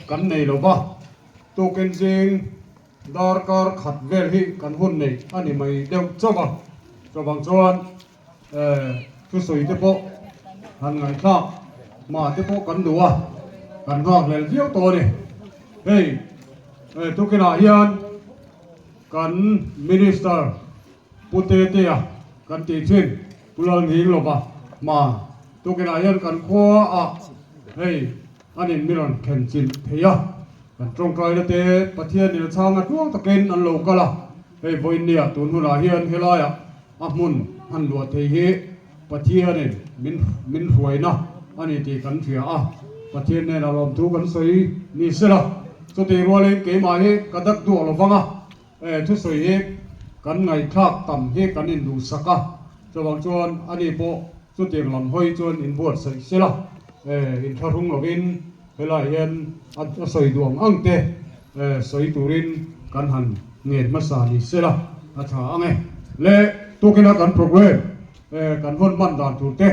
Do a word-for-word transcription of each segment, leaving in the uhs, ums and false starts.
Kan nei lo va. Tukin zing darkar khat vel hi kan hun nei a ni mai deuh chauh a. Chuvang chuan, eh, thusawi te pawh han ngaithlak, hma te pawh kan duh a, kan nghak lel viau tawh a ni. Hei, eh, tukinah hian kan minister Pu Tetea kan tih ṭhin, Pu Lalnghinglova hma tukinah hian kan khua a, hei, an inmil an khen chin thei a, kan ṭawngṭaina te Pathianin a chhang a tluang takin an lo kal a. Hei vawiin nia tun hunah hian helaiah a hmun han luah thei hi Pathianin min, min hruaina a ni tih kan hria a, Pathian nena lawmthu kan sawi ni sela. Chuti rualin keimah hi ka dak duah lo vang a, eh, thusawi hi kan ngaihthlak tam hi kan induhsak a. Chuvang chuan ani pawh chutiang lam hawi chuan inbuatsaih sela, eh, inthlahrung lovin helai hian a, a sawi duh ang ang te, eh, sawi turin kan han ngen hmasa ni sela a ṭha ang e. Le tukina kan program, eh, kan hun hman dan tur te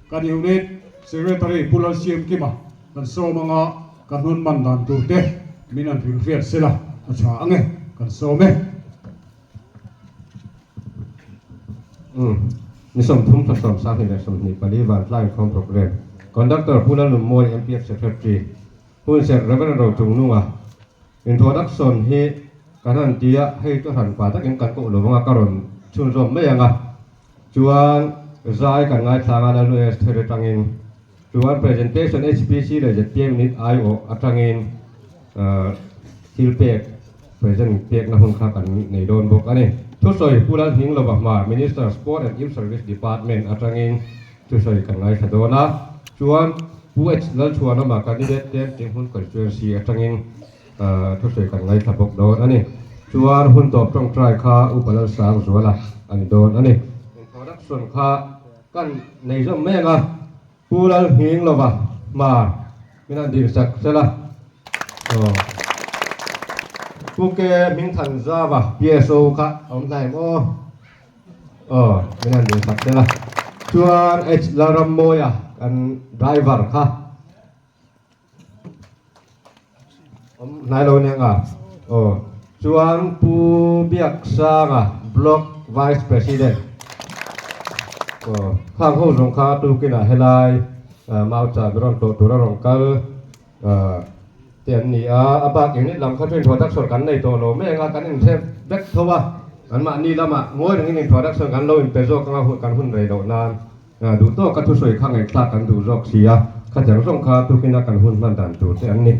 kan unit secretary Pu Lalsiamkima kan sawm anga kan hun hman dan tur te min han hril hriat sela a ṭha ang e, kan sawm e. Mm. Ni sawmthum, thla sawm, sanghnih leh sawmhnih pali, Vantlai Inkhawm Program. Conductor, Pu Lalnunmawia, M P F Secretary. Hun ser, Reverend Rochungnunga. Introduction hi kan han ti a, hei chu hran pa takin kan ko lo vanga ka rawn chhunzawm mai anga. Chuan zai kan ngaithla a, Lalnu Esther aṭangin. Chuan presentation H P C leh Z P M unit aiawh aṭangin, ah, thil pek, present pekna hun kha kan nei dawn bawk a ni. Thusawi Pu Lalnghinglova Hmar, Minister Sport and Youth Service Department aṭangin thusawi kan ngaithla dawn a. Chuan Pu H Lalchhuanlama candidate Tianting Hun constituency aṭangin, ah, thusawi kan ngaithla bawk dawn a ni. Chuan hun tawp ṭawngṭai kha Upa Lalsangzuala a ni dawn a ni. Introduction kha kan nei zawm mai anga. Pu Lalnghinglova Hmar, min han ding sak sela. Aw. Pu K Hmingthanzawa, P S O kha, awm hnai maw? Aw, min han ding sak sela. Chuan H Lalrammawia, kan driver kha. Awm hnai lo nia nga. Aw. Chuan Pu Biaksanga, Block Vice President. Aw. Khang ho zawng kha tukina helai, ah, Maucha Biron tawh tura rawn kal, ah, te an ni a. A bak unit lam kha chu introduction kan nei tawh lo mai anga, kan inhre vek tho a. Anmahni lama ngawi rengin introduction kan lo inpe zawk anga, hu-, kan hun rei loh nan. A, duh tawka thusawi kha ngaihthlak kan duh zawk si a, khatiang zawng kha tukina kan hun hman dan tur te an ni.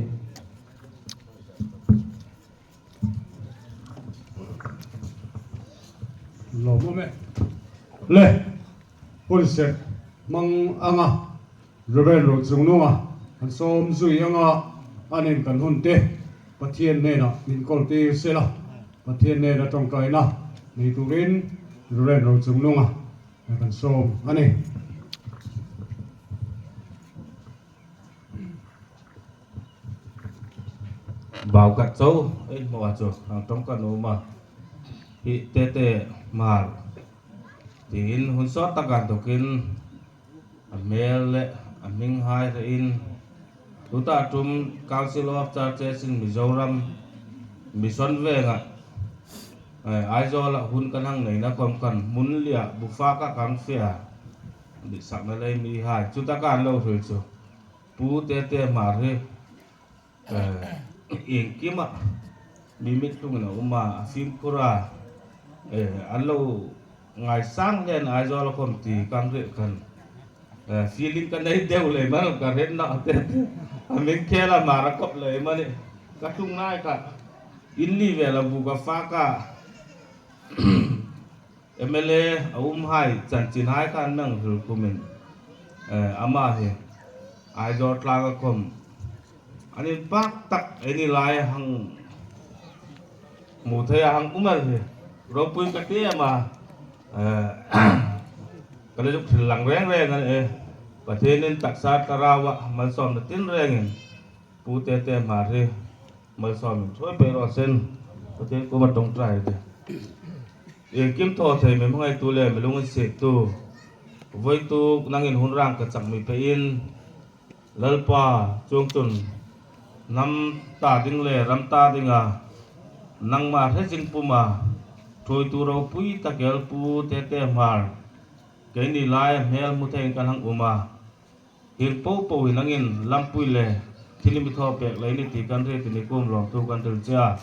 Lawmawm e. Le, hun sep hmang anga, Reverend Rochungnunga, kan sawm zui anga, anin kan hun te, Pathian nena min kawl tir sela, Pathian nena ṭawngṭaina nei turin, Reverend Rochungnunga, kan sawm a ni. Bau khat chau, ei, maw a chu, ang ṭawng kan um a. Hi Tete Hmar. Tiin hun sawt taka inthokin a hmel le a hminghai hrein, tuta ṭum Council of Churches in Mizoram, Mission Venga, eh, Aizawla hun kan hang neina khawm khan hmun lia bufaka kan fe a, ditsakna lei mihai. Chutaka an lo hril chu. Pu Tete Hmar hi, eh, iengkima mi mit tlungin a um a, a fimkhur a, eh, an lo ngaisang len Aizawl khawm ti kan hril khan, eh, feeling ka nei deuh lei man ka hrietna te, a min khel a Hmar a kawp lei mani ka tlung nai kha. In li vel a buk a fak a. M L A a umhai chanchinhai khan nang hril kumin, eh, ama hi Aizawl tlanga khawm an inpak tak ei ni lai hang hmu thei a, hang um el hi ropui ka ti em a, eh, ka le zuk thil lang reng reng a ni e. Pathienin taksa thlarauva malsawmna tin rengin Pu Tete Hmar hi malsawmin thuai pei raw se, Pathian kuoma ṭawngṭai te. Iengkim thaw thei mi hmangaitu le mi lunginsiettu, vawituk nangin hun rang ka chak mi pein, Lalpa, chuongchun Hnam ta ding le ram ta dinga nangma hre zing puma ṭhuoitu ropui tak el Pu Tete Hmar, keini lai hmel hmu theiin kan hang um a. Hieng po po hi nangin lampui le thil mi thaw pek lei ni ti kan hriet, ti ni kuom lawmthu kan hril che a.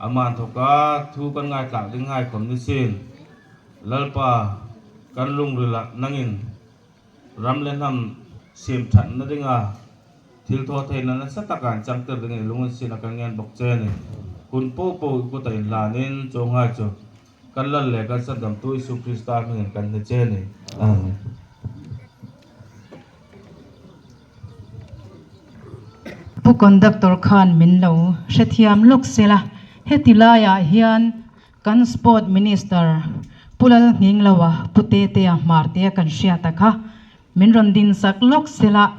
Ama inthoka thu kan ngaithlak dinghai khom ni sien, Lalpa, kan lungrila nangin ram le hnam siemṭhatna dinga thilthawtheina nasa taka inchangtir dingin lunginsietna kan ngen bawk che a nih. Hun po po i kuta inhlanin chuonghai chu kan Lal le kan Sandamtu Isu Krista hmingin kan hni che a nih. Amen. Pu conductor khan min lo hrethiam lawk sela, heti laia hian kan Sport Minister Pu Lalnghinglova, Pu Tetea Hmar tia kan hriat a kha, min rawn din sak lawk sela,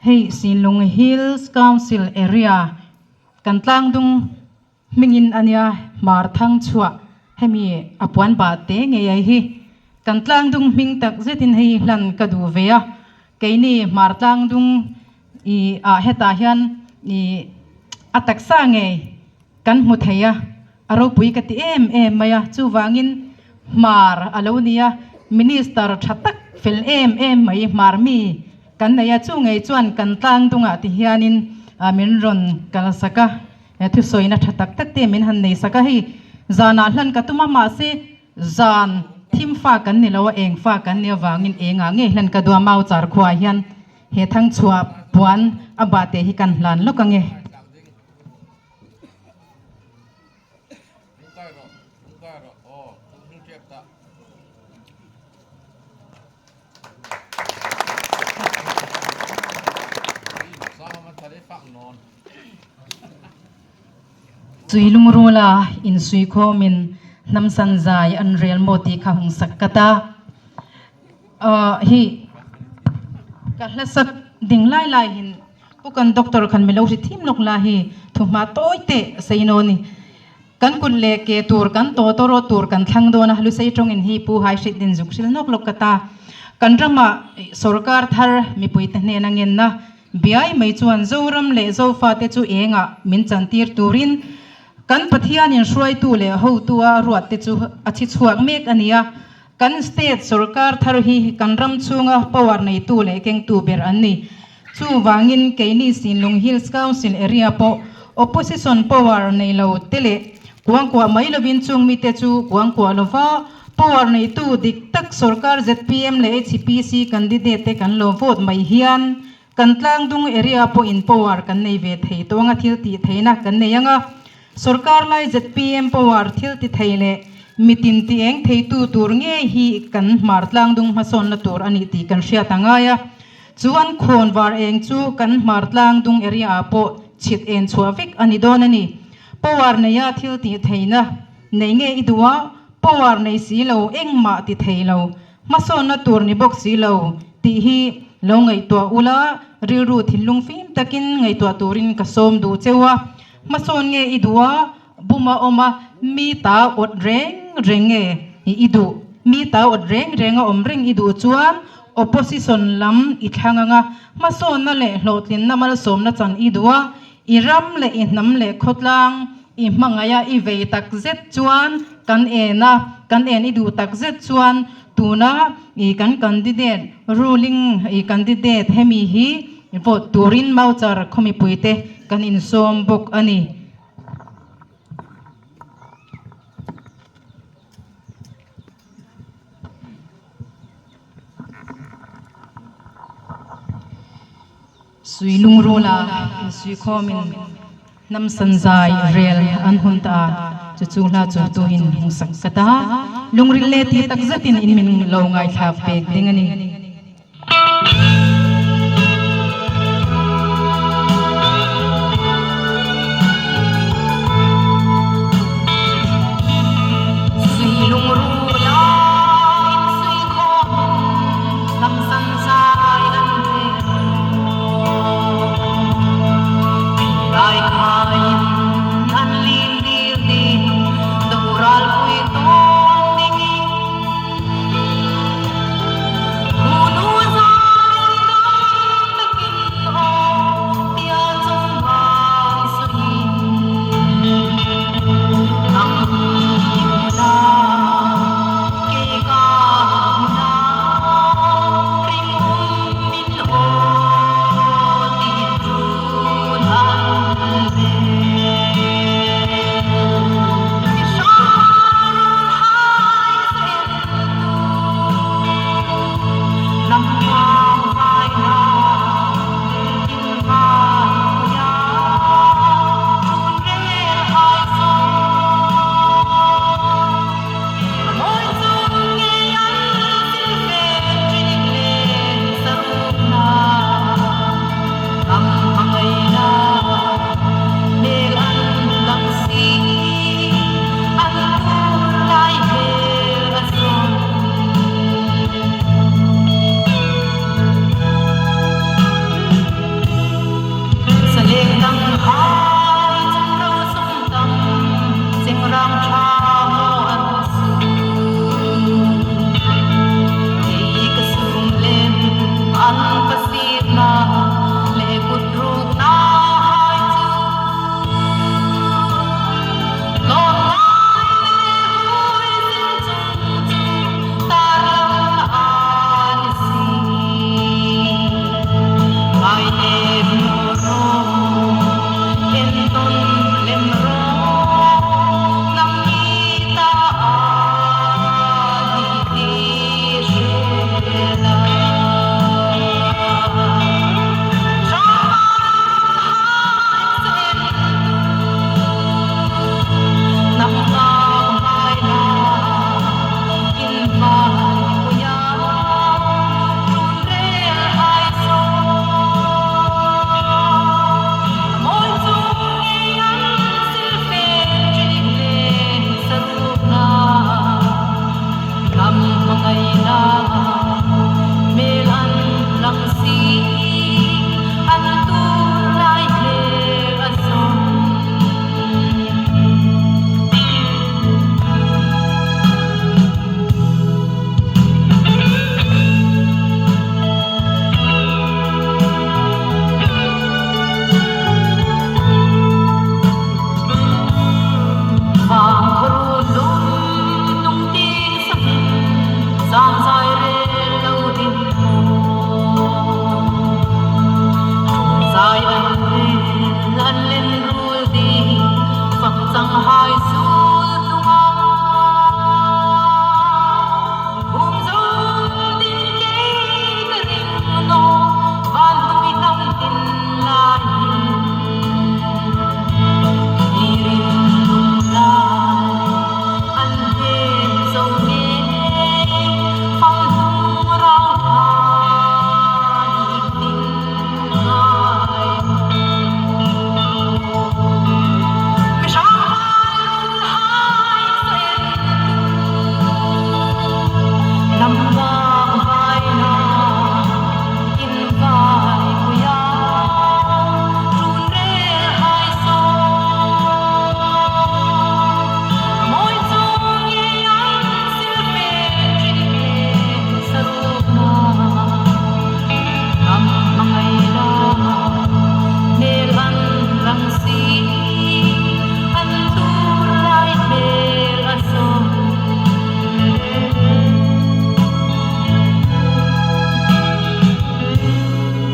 hei Sinlung Hills Council area kan tlangdung hmingin a nia, Hmarthangchhua, hemi a puan bat te ngei a hi. Kan tlangdung hming tak zetin hei hlan ka duh ve a. Keini Hmar tlangdung i, a, heta hian i, a taksa ngei kan hmu thei a. A ropui ka ti em em mai a. Chuvangin Hmar a lo ni a, Minister ṭha tak fel em em mai Hmar mi kan nei a, chu ngei chuan kan tlangdungah ti hianin, a, min rawn kal sak a. E, thusawina ṭha tak tak te min han nei sak a, hei, zanah hlan ka tum a, mahse, zan thim fa kan ni lo a, eng fa kan ni avangin engah nge hlan ka duh a, Mauchar khuaah hian he Thangchhua puan a bat te hi kan hlan lawk ang e. Sui Lungrula insui khawmin hnam san zai an rel maw ti kha hung sak ka ta. Ah, hi ka hla sak ding lai lai hin, Pu conductor khan mi lo hre thim lawk la hi, thuhma tawi te sei naw ni. Kan kut leh ke tur, kan tawtawrawt tur kan thlang dawn a, Lusei ṭawngin hi puhai hriet din zuk hril nawk lawk ka ta. Kan rama, eh, sorkar thar mipuite hnena ngenna biai mai chuan Zoram leh Zofate chu engah min chantir turin kan Pathianin hruaitu leh hotu a ruatte chu a chhi chhuak mek a nia. Kan state sorkar thar hi kan ram chhunga power neitu leh kengtu ber an ni. Chuvangin keini Sinlung Hills Council area pawh opposition power nei lo te leh kuangkuah mai lovin chung mite chu kuangkuah lova power neitu dik tak sorkar Z P M leh H P C candidate te kan lo vote mai hian kan tlangdung area pawhin power kan nei ve thei tawh ang a, thil tih theihna kan nei ang a. Sorkar lai Z P M power thil ti thei leh mi tin ti eng theitu tur ngei hi kan Hmar tlangdung hmasawnna tur a ni tih kan hriat a ngai a. Chuan khawnvar eng chu kan Hmar tlangdung area-ah pawh chhit en chhuah vek a ni dawn a ni. Power neia thil tih theihna nei nge i duh a, power nei si lo, engmah ti thei lo, hmasawnna tur ni bawk si lo tih hi lo ngaihtuah ula, rilru thinlung fim takin ngaihtuah turin ka sawm duh cheu a. Hmasawn nge i duh a, buma awm a, mi ta awt reng reng nge i duh, mi ta awt reng reng a awm reng i duh chuan opposition lam i thlang ang a, hmasawnna leh hlawhtlinna malsawmna chan i duh a, i ram leh i hnam leh khawtlang i hmangaia i vei tak zet chuan kan en a, kan en i duh tak zet chuan tuna i kan candidate, ruling i candidate hemi hi vote turin Mauchar khaw mipuite kan insawm bawk a ni. Sui Lungrula insui khawmin hnam san zai rel an hun ta a, chu chu hla chawlhtuin hung sak ka ta. Lungril le ti tak zetin in min lo ngaithlak pek ding a ni.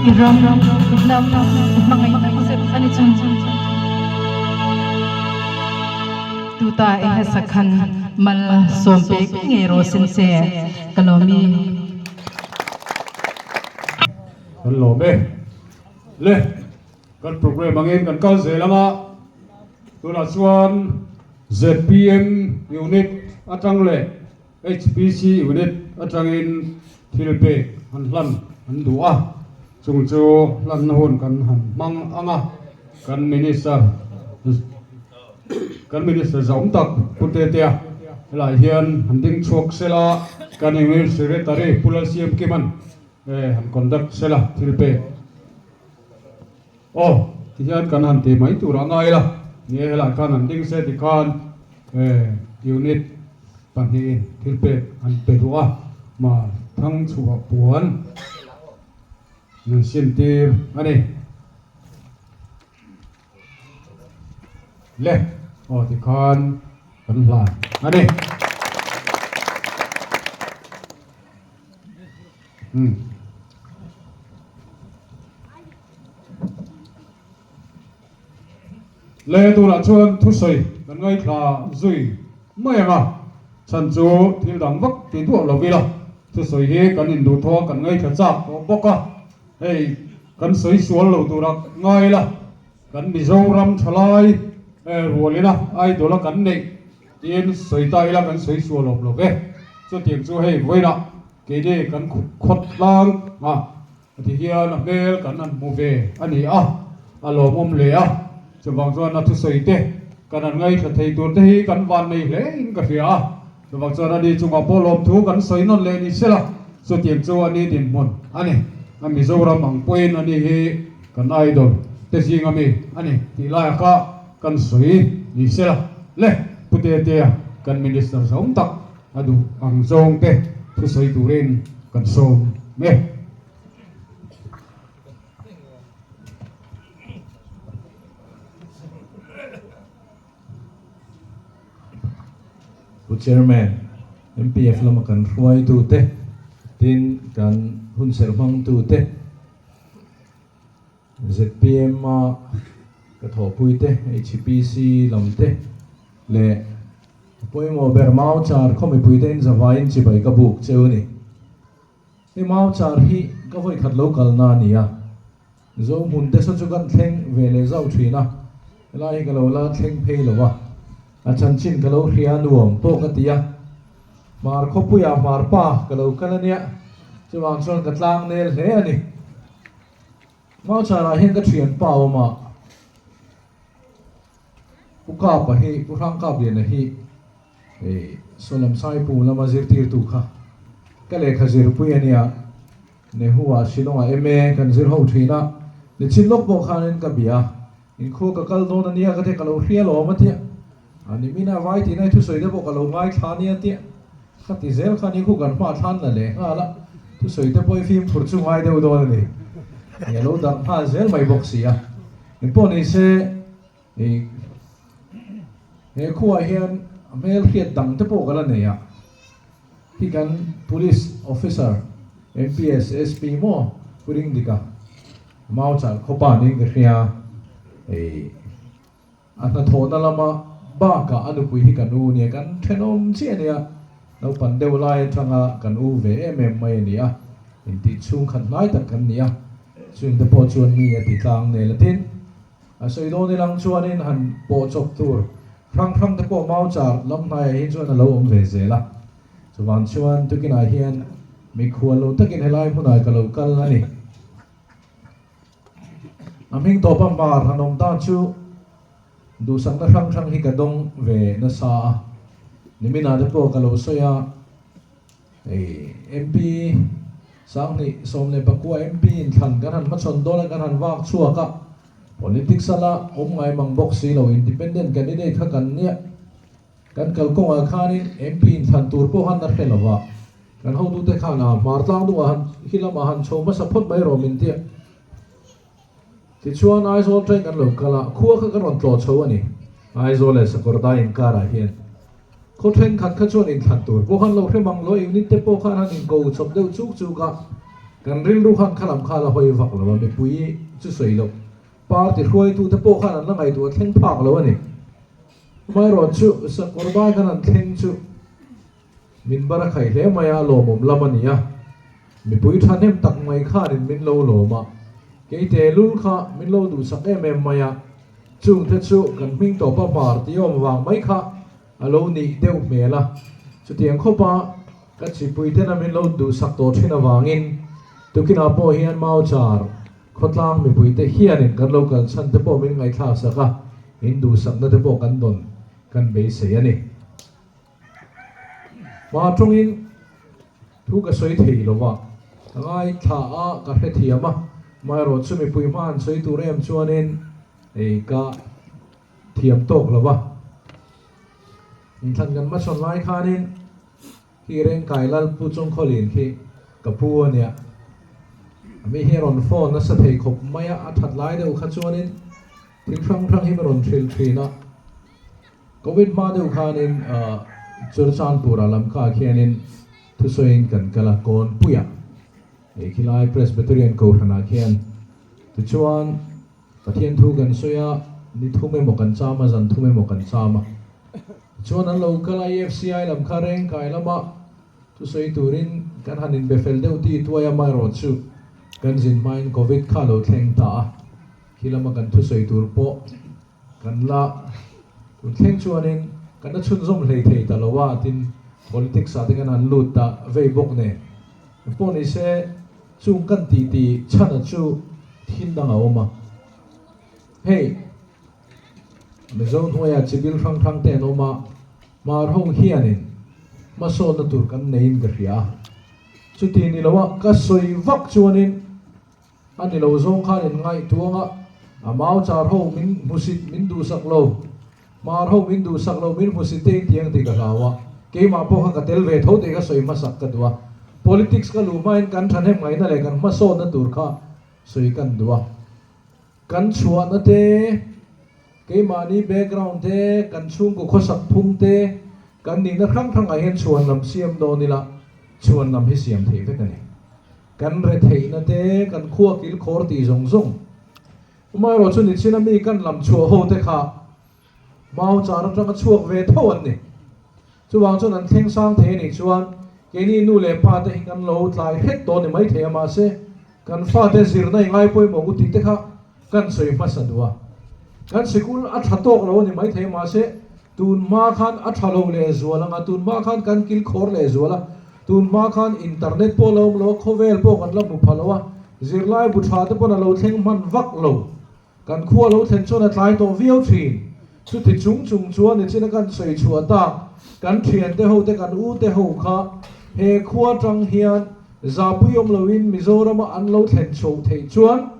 Ram, hnam, hmangai tak zet a ni chun, tuta ei hla sak khan mal sawm pek ngei raw sin che ka lawm ie. Kan lawm e. Le, kan program angin kan kal zel ang a. Tunah chuan Z P M unit atang le H P C unit atangin thilpek an hlan an duh a. Chung chu hlanna hun kan han hmang ang a. Kan minister, kan minister zahawm tak Pu Tetea, helai hian han ding chhuak sela, kan Union Secretary Pu Lalsiamkiman, eh, han conduct sela thilpek. Aw, ti hian kan han ti mai tur a ngai la. Ni helai khan han ding se ti khan, eh, unit pahnihin thilpek an pe duh a. Hmarthangchhuah puan an sin tir a ni. Le, aw, ti khan kan hlan a ni. Hmm. Le, tunah chuan thusawi kan ngaithla zui mai ang a. Chhan chu thil dang vak ti duah lo ila, thusawi hi kan induhthaw kan ngaithla chak tawh bawk a. Hei, kan sawi sual lo tura ngai la. Kan Mizoram thalai, eh, rualina idol a kan neih tiin sawi ta ila kan sawi sual awm lo ve. Chutiang chu hei vawiinah keini kan khawtlang a, a ti hian a hmel kan han hmu ve a ni a, a lawmawm hle a. Chuvang chuan a thusawi te kan han ngaithla thei tur te hi kan vannei hle in ka hria a. Chuvang chuan ani chunga pawh lawmthu kan sawi nawn leh ni sela, chutiang chu ani dinhmun a ni. A Mizoram ang pawhin ani hi kan idol te zinga mi a ni tih laia kha kan sawi ni sela. Le, Pu Tetea, kan minister zahawm tak a duh ang zawng te thusawi turin kan sawm e. Pu Chairman, M P F lama kan hruaitu te, tin kan hun serh hmangtu te, Z P M a ka thawhpui te, H P C lam te, le pawimawh ber Mauchar khaw mipui te in zavaiin chibai ka buk cheu a ni. Hei Mauchar hi ka vawi khat lo kalna a ni a. Zo hmun te saw chu kan thleng ve leh zau ṭhin a. Helai hi ka lo la thleng phei lo a. A chanchin ka lo hria nuam pawh ka ti a. Hmar khawpuia Hmar pa ka lo kal a nia. Chuvang chuan ka tlangnel hle a ni. Mauchar-ah hian ka ṭhianpa a awm a. Pu Kapa hi, Pu Hrangkapliana hi, eh, Solam Saipu lama zirtirtu kha ka lehkha zirpui a nia. NEHU-a Shillong-a M A kan zir ho ṭhin a, nichin lawk pawh khanin ka bia. Inkhua ka kal dawn a nia ka ti, ka lo hria lawm a tia. A ni mina vai tina thusawi te pawh ka lo ngaithla a nia tia. Ka ti zel kha ni khu kan hma thlan la leh nghal a. Thusawi te pawh i fimkhur chu ngai deuh dawn a ni. Ni a lo darh nghal zel mai bawk si a. Ni pawh ni se, He, he khuaah hian hmel hriat dang te pawh ka la nei a. Hi kan police officer, M P S, S P maw, Pu Ringdika, Mauchar khawpa niin ka hria. Hei, a hnathawhna lama bakah a nupui hi kan u nia, kan ṭhenawm chiah nia. Naupan deuh lai aṭanga kan u ve em em mai a ni a. Intih chhung khat hnai tak kan ni a. Chung te pawh chuan mi a ti tlang nel a tin. A sawi dawn ilang chuanin han pawh chawp tur hrang hrang te pawh Mauchar lam hnaia hi chuan a lo awm ve zel a. Chuvang chuan tukinah hian mikhual lo takin helai hmunah ka lo kal a ni. A hming tawpa Hmar han awm dan chu duhsakna hrang hrang hi ka dawng ve nasa a. Nimina te pawh ka lo sawi a. Hei, M P sanghnih sawm leh pakua M P inthlan kan han hmachhawn dawn a, kan han vak chhuak a. Politics-a la awm ngai mang bawk si lo, independent candidate kha kan nia. Kan kalkawnga khanin M P inthlan tur pawh han la hre lo va. Kan hotute khan a Hmar tlang dungah han, hi lamah han chho hmasa phawt mai rawh min tia. Tichuan Aizawl train kan lo kal a, khua kha kan rawn tlawh chho a ni. Aizawl leh Sakawrdai inkarah hian. Khaw ṭhenkhat kha chuan inthlan tur pawh khan lo hre mang lo, unit te pawh khan han inko chawp deuh chuk chuk a. Kan rilru khan khalam kha la hoi vak lo a, mipui chu sawi lo. Party hruaitute pawh khan an la ngaihtuah thleng phak lo a ni. Amaherawhchu sakawr bai khan an thleng chu min bara khai hle mai a, lawmawm lam a ni a. Mipui ṭhahnem tak mai khanin min lo lawm a. Keite lul kha min lo duhsak em em mai a. Chungte chu kan hming tawpa hmar ti awm vang mai kha a lo nih deuh hmel a. Chutiang khawpa ka chipui tena min lo duhsak tawh ṭhin avangin, tukina pawh hian Mauchar khawtlang mipuite hianin kan lo kal chhan te pawh min ngaithla sak a, in duhsakna te pawh kan dawn kan beisei a ni. Hma ṭawngin thu ka sawi thei lo va, ka ngaithla a, ka hrethiam a, amaherawhchu mipui hma an sawi tur em chuanin ei ka thiam tawk lo va. Inthlan kan hmachhawn lai khanin hi Rengkai Lal Pu Chawngkhawlien khi ka pu a nia. A mi hi a rawn phone nasa thei khawp mai a, a ṭhat lai deuh kha chuanin thil hrang hrang hi min rawn hril ṭhin a. Covid hma deuh khanin, ah, Churachandpur-a Lamka khianin thusawiin kan kal a, Kawnpuia, ei khilai Presbyterian kohranah khian. Tichuan Pathian thu kan sawi a, ni thum emaw kan cham a, zan thum emaw kan cham a. Chuan an lo kal a, E F C I lam kha Rengkai lama thusawi turin kan han inbe fel deuh tih tuai a, amaherawhchu kan zin hmain Covid kha lo thleng ta a. Khi lama kan thusawi tur pawh kan la tun thleng chuanin kan la chhunzawm hlei thei ta lo a, tin politics-ah te kan han lut ta vei bawk nen. Pawh ni se, chung kan tih tih chhana chu thil dang a awm a. Hei, Mizo hnuaia chibil hrang hrang te an awm a, Hmar ho hianin hmasawnna tur kan neiin ka hria a. Chuti ni lo a, ka sawi vak chuanin a ni lo zawng khan in ngaihtuah ang a, a Mauchar ho min hmusit, min duhsak lo, Hmar ho min duhsak lo, min hmusit te in tiang ti ka hlau a. Keimah pawh kha ka tel ve tho tih ka sawi hmasak ka duh a. Politics ka luh hmain kan ṭhahnem ngaina leh kan hmasawnna tur kha sawi kan duh a. Kan chhuahna te, keimahni background te, kan chhungkaw khawsak phung te, kan nihna hrang hrangah hian chhuanlam siam dawn ila, chhuanlam hi siam thei vek a ni. Kan retheihna te, kan khua kilkhawr tih zawng zawng. Amaherawhchu nichina mi kan lam chhuah ho te kha Mauchar aṭanga chhuak ve tho an ni. Chuvang chuan an thleng sang thei a nih chuan, keini nu leh pa te hi kan lo tlai hret tawh ni mai thei a, mahse, kan fate zirna i ngai pawimawh u tih te kha kan sawi hmasa duh a. Kan sikul a ṭha tawk lo a ni mai thei, mahse, tun hma khan a ṭha lo leh zual ang a, tun hma khan kan kilkhawr leh zual a, tun hma khan internet pawh lo awm lo a, khawvel pawh kan la hmu pha lo a, zirlai bu ṭha te pawn a lo thleng hman vak lo. Kan khua lo thlen chuan a tlai tawh viau ṭhin. Chuti chung chung chuan nichina kan sawi chhuah ta, kan ṭhiante ho te, kan ute ho kha he khua aṭang hian zahpui awm loin Mizorama an lo thlen chho thei chuan,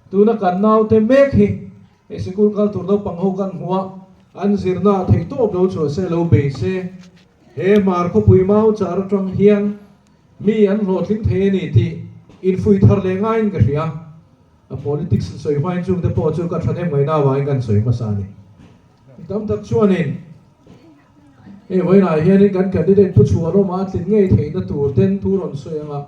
tuna kan naute mek hi he sikul kal tur naupang ho kan hmu a, an zirna theihtawp lo chhuah se, lo bei se. He Hmar khawpui Mauchar aṭang hian mi an hlawhtling thei a ni tih infuih thar leh ngaiin ka hria. A politics sawi hmain chungte pawh chu ka ṭhahnem ngaina avangin kan sawi hmasa a ni. Tam tak chuanin hei vawiinah hianin kan candidate Pu Chhuarlawma a tlin ngei theihna tur ten thu rawn sawi ang a,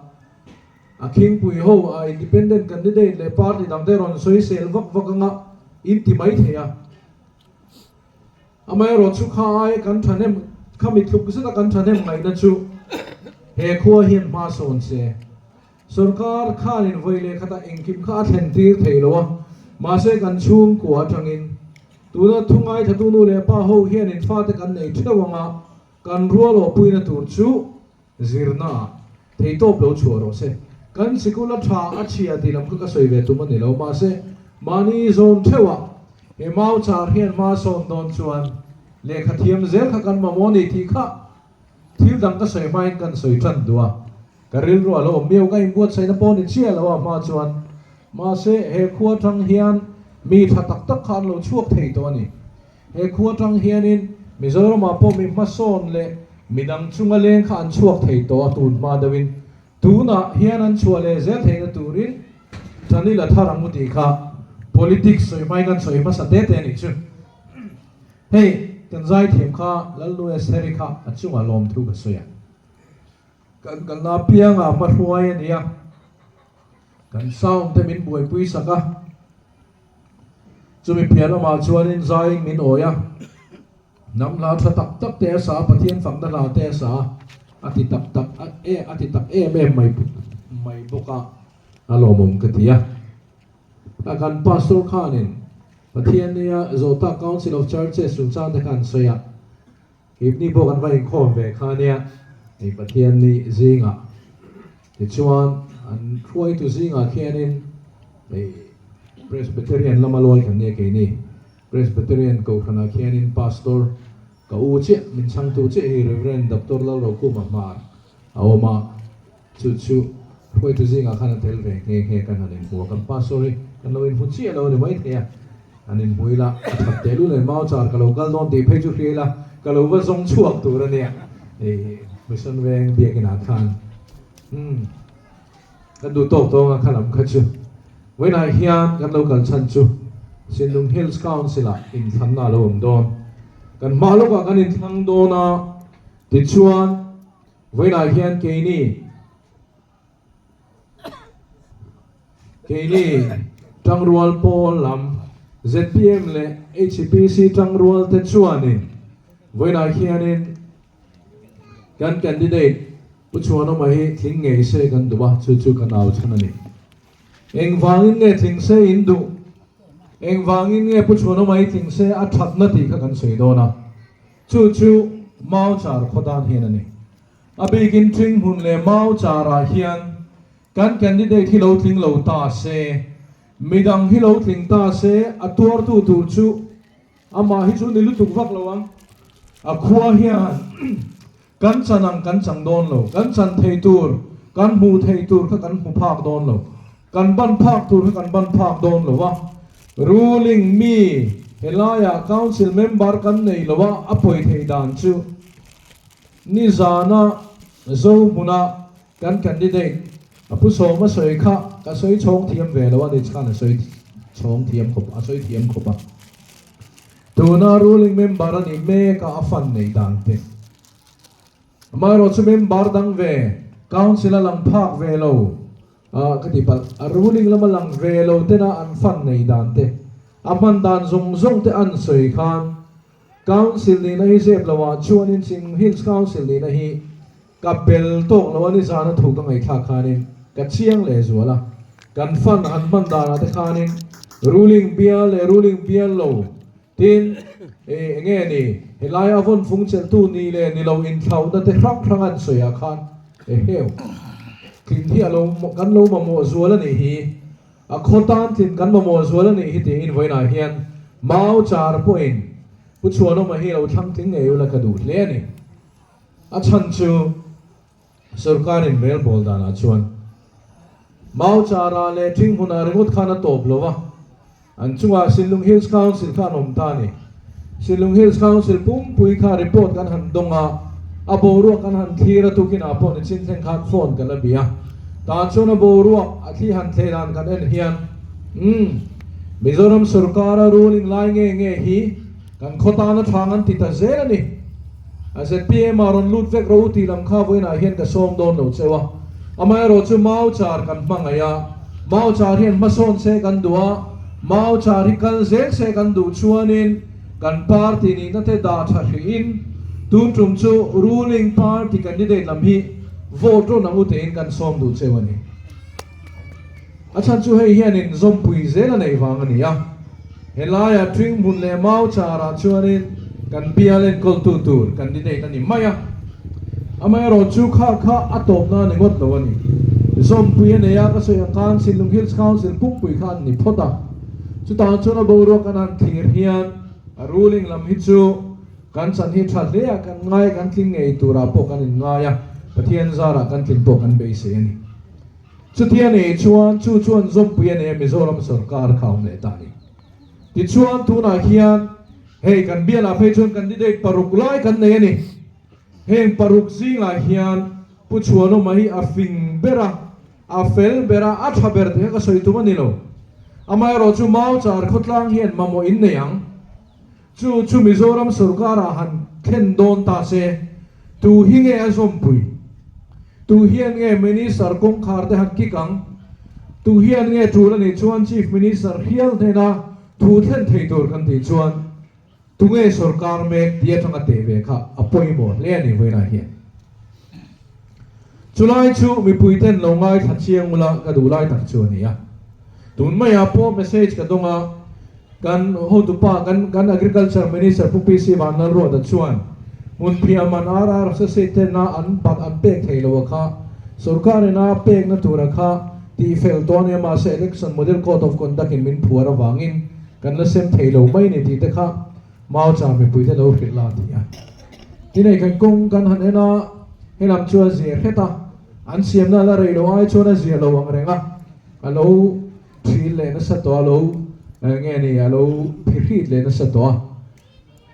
a khingpui ho, a independent candidate leh party dangte rawn sawi sel vak vak ang a, in ti mai thei a. Amaherawhchu kha ai kan ṭhahnem, khami tluk zeta kan ṭhahnem ngaina chu he khua hian hma sawn se. Sorkar khanin vawi leh khata engkim kha a thlen tir thei lo a. Mahse, kan chhungkua aṭangin tuna thu ngaithlatu nu leh pa ho hianin fate kan nei theuh ang a, kan rualawpuina tur chu zirna theihtawp lo chhuah rawh se. Kan sikul a ṭha a chhia tih lam kha ka sawi ve tum a ni lo. Mahse, mahni zawn theuhah he Mauchar hian hma sawn dawn chuan lehkha thiam zel kha kan mamawh a ni tih kha thil dang ka sawi hmain kan sawi ṭan duh a. Ka rilruah lo awm miau ka inbuatsaihna pawh ni chiah lo a hma chuan. Mahse, he khua aṭang hian mi ṭha tak tak kha an lo chhuak thei tawh a ni. He khua aṭang hianin Mizoramah pawh mi hmasawn leh midang chunga leng kha an chhuak thei tawh a, tun hma deuhin. Tunah hian an chhuah leh zel theihna turin ṭan ila thar ang u tih kha politics sawi hmain kan sawi hmasa te te a nih chu. Hei, kan zaithiam kha Lalnu Estheri kha a chungah lawmthu ka sawi a. Kan kalna pianga hmahruai a ni a. Kan sawm te min buoipui sak a. Chumi pian lama chuanin zai min awi a. Hnam hla ṭha tak tak te a sa, Pathian fakna hla te a sa. A ti tak tak, a, e, a ti tak em em mai, mai bawk a. A lawmawm ka ti a. A kan pastor khanin, Pathian nia Zotak Council of Churches chungchang te khan sawi a. Keini pawh kan va inkhawm ve kha nia, ei Pathian ni zinga. Tichuan, an hruaitu zingah khianin, ei Presbyterian lama lawi kan nia keini. Presbyterian kohranah khianin pastor ka u chiah, min chhangtu chiah hi Reverend Doctor Lalrokuma Hmar a awm a. Chu chu, hruaitu zingah khan a tel ve nghe nghe kan han inhmu a. Kan pastor hi kan lo inhmu chiah lo ni mai thei a. An inhmu ila, a ṭhat te lu le, Mauchar ka lo kal dawn tih phei chu hria ila, ka lo va zawng chhuak tur a nia. E, Mission Veng biakinah khan. Hmm. Kan duh tawk tawng a kha lam kha chu. Vawiinah hian kan lo kal chhan chu Sinlung Hills Council-a inthlanna lo awm dawn. Kan hma lawkah kan inthlang dawn a, tichuan vawiinah hian keini, keini ṭangrual pawl lam, Z P M leh H P C ṭangrual te chuanin vawiinah hianin kan candidate Pu Chhuanawma hi tling ngei se kan duh a, chu chu kan au chhan a ni. Engvangin nge tling se in duh? Engvangin nge Pu Chhuanawma hi tling se a ṭhatna tih kha kan sawi dawn a. Chu chu Mauchar khaw tan hian a ni. A bikin Ṭhinghmun leh Mauchar-ah hian kan candidate hi lo tling lo ta se, midang hi lo tling ta se, a tuartu tur chu amah hi chu ni lutuk vak lo ang. A khua hian kan chan ang kan chang dawn lo, kan chan thei tur, kan hmu thei tur kha kan hmu phak dawn lo, kan ban phak tur kha kan ban phak dawn lo a. Ruling mi, helaia council member kan nei lo a, a pawi thei dan chu nizana Zohmuna kan candidate a Pu Sawma sawi kha ka sawi chhawng thiam ve lo a, ni khan a sawi chhawng thiam khawp, a sawi thiam khawp a. Tuna ruling member a ni mek a, a fund nei dan te. Amaherawhchu member dang ve, council a lang phak ve lo, a, ka ti palh, a ruling lama lang ve lo tena an fund nei dan te, a hman dan zawng zawng te an sawi khan, council nihna hi zep lo a chuanin Sinlung Hills Council nihna hi ka bel tawk lo a, nizana thu ka ngaihthlak khanin ka chiang leh zual a. Kan fund an hman danah te khanin ruling bial leh ruling bial lo, tin, e, enge ni, helai a vawn fung cheltu ni leh ni lo inthlauhna te hrang hrang an sawi a khan, e heu. Tlin hi a lo, kan lo mamawh zual a nih hi, a khaw tan tlin kan mamawh zual a nih hi tiin vawiinah hian Mauchar pawhin Pu Chhuanawma hi lo thlang tling ngei ula ka duh hle a ni. A chhan chu, sawrkarin rel bawl danah chuan Mauchara leh Ṭhinghmuna ringawt khan a tawp lo a, an chunga Sinlung Hills Council kha an awm ta a ni. Sinlung Hills Council pumpui kha report kan han dawng a, a boruak kan han thlir a, tukinah pawh nichin thleng khan phone ka la bia. Tah chuan a boruak a thli han thei dan kan en hian, um, Mizoram sawrkara ruling lai nge nge hi kan khaw tan a ṭhang an ti ta zel a ni. A Z P M-a rawn lut vek ro tih lam kha vawiinah hian ka sawm dawn lo cheu a. Amaherawhchu Mauchar kan hmangaih a, Mauchar hian hmasawn se kan duh a, Mauchar hi kal zel se kan duh chuanin kan party nihna te dah ṭha hriin tun ṭum chu ruling party candidate lam hi vote rawh ang u tiin kan sawm duh cheu a ni. A chhan chu hei hian inzawmpui zel a neih vang a ni a. Helaia Ṭhinghmun leh Mauchara chuanin kan bial enkawltu tur candidate a ni mai a. Amaherawhchu kha kha a tawpna a ni ngawt lo a ni. Zawmpui a nei a, ka sawi ang khan Sinlung Hills Council pumpui kha an ni phawt a. Chutah chuan a boruak kan han thlir hian a ruling lam hi chu kan chan hi ṭha hle a kan ngai, kan tling ngei turah pawh kan inngai a, Pathian zarah kan tling pawh kan beisei a ni. Chuti a nih chuan chu chuan zawmpui a nei a, Mizoram sawrkar kha awm leh ta a ni. Tichuan tunah hian hei kan bialah phei chuan candidate paruk lai kan nei a ni. Heng paruk zingah hian Pu Chhuanawma hi a fing ber a, a fel ber a, a ṭha ber tih kha ka sawi tum a ni lo. Amaherawhchu Mauchar khawtlang hian mamawh in nei ang. Chu chu Mizoram sawrkarah han thlen dawn ta se, tu hi nge a zawmpui? Tu hian nge minister kawngkhar te han kik ang? Tu hian nge tul a nih chuan Chief Minister hial hnena thu thlen thei tur kan tih chuan, tu nge sawrkar mek tia ṭanga teh ve kha a pawimawh hle a ni vawiinah hian. Chulai chu mipuiten lo ngaithla chiang ula ka duh lai tak chu a ni a. Tun maia pawh message ka dawng a, kan hotupa kan, kan Agriculture Minister Pu P C Vanlalruata chuan hmun phiaman R R S S tena an bat an pek thei lo a kha, sawrkarin a pekna tura kha tihfel tawh a ni a, mahse election model code of conduct in min phuar avangin kan la sem thei lo mai ni tih te kha Mauchar mipuite lo hrilh la ti a. Tinei kan kawng kan han en a, he lam chu a zia hret a, an siamna la rei lo ai chuan a zia lo ang reng a, a lo thil leh nasa tawh a lo, eh, nge ni, a lo phi hriet leh nasa tawh a.